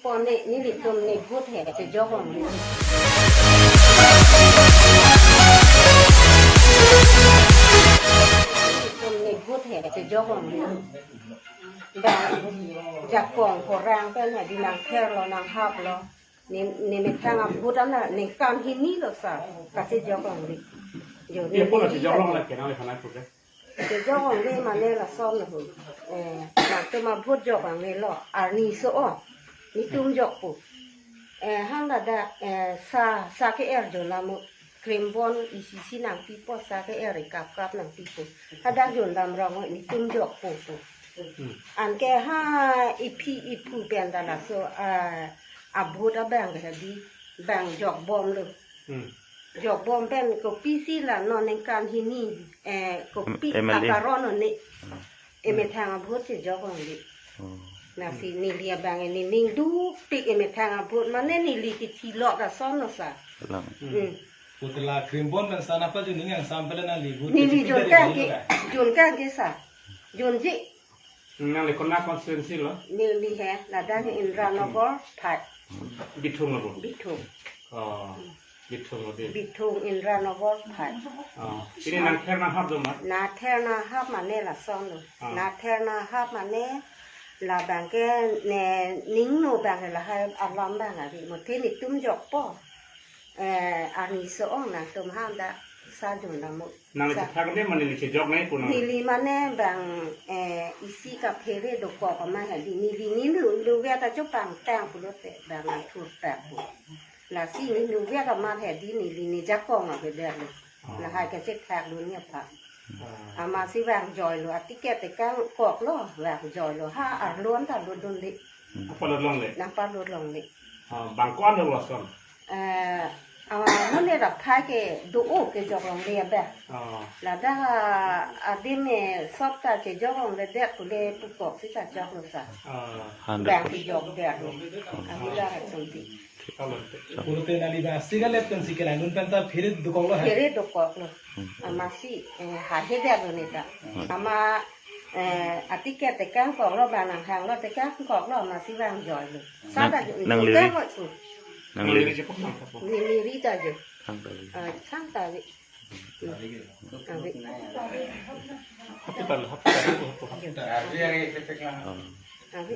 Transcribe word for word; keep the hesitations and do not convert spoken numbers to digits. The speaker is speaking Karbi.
Pon ne, nelitum ne vote he, chejok longle. Nelitum ne vote he, chejok longle. Ba, jakong korang pen hadi nangtherlo, nanghaplo. Ne, ne methang a-vote ana, ningkan hini lo sa, kachejok longle. Jo, Ye pon ne chejok longle, kenang le khana puke. Chejok longle mane lason lo. Eh, nangtum a-vote jok longle lo, arni so-ong. Netum jokpo. Eh, han ladak, eh, sa, sa ke-er jon lam o, krimbon isi isi nangpipo, sa ke-er ikap kap nangpipo. Hadak jon lam rong o, netum jokpo po. Hmm. Anke ha iphi iphu pen ta laso, ah, a-vote abang ke hadi, bang jokbomlo. Hmm. Jokbom pen kopisi la non ningkan hini, eh, kopi M L A. Akaron o ne. Hmm. Emethang a-vote chejok longle. Oh. Lasi neli abang ne ning dukpik emethang a-vote mane neli kithilok ason lo sa. Lang. Hmm. Hmm. Putla krimbon pen sana pa juning yang sampel na li vote. Neli jon kang ke, jon kang ke sa. Jonji. Nangli konat constituency lo? Neli he, ladak Indiranagar, Phai. Bithung lo bo? Bithung. Oh, Bithung lo di. Bithung, Indiranagar, Phai. Oh, pini nangther nanghap do ma? Nangther nanghap mane lason lo. Ah. Nangther nanghap mane labang ke ne ningno bang ke lahai alam bang ave. Muthe netum jokpo. Eh, arni so-ong nangtum han ta sa jon lam o. Nangli sa- chethak ne mane neli chejok ne pu nang. Neli mane bang, eh, isi kaphere dokok amat hadi neli ne nu, nu via ta chopangtang pulote bang nangthur tak pu. Lasi ne nu via ta amat hadi neli ne jakong ave der lo. Oh. Lahai kachethak dun ne aphan. Ah. Amatsi vangjoilo, aticket tekangkoklo, vangjoilo. Ha arlo an ta lutdunde. Apa lot longle? Nangpa lot longle. Ah, bang ko-an lo lason? Eh, ah, mane dak Phai ke do-o kejok longle abang. Ah. Ladak, ah, adim, eh, sop ta kejok longle det pule pukok si ta joklo sa. Ah. Hundred percent. Bang kejok det lo. Ahu dak atum ti. Kalau te. Pulote nangli ba sigalet kan si kelang dun pen ta phere dokoklo ha. Phere dokoklo. Hmm. Amatsi, eh, ha he det lo ne ta. Hmm. Amat, eh, aticket tekangkoklo, bang nanghanglo tekangkoklo, amatsi vangjoilo. Nang-, sada jo, nangli ri-, tekangkok su. Nangli ri-, nangli ri ta jo. Thangta ri. Ah, thangta ri. Hmm. Ave. Hapital, hapital, hapital. Oh. Ave.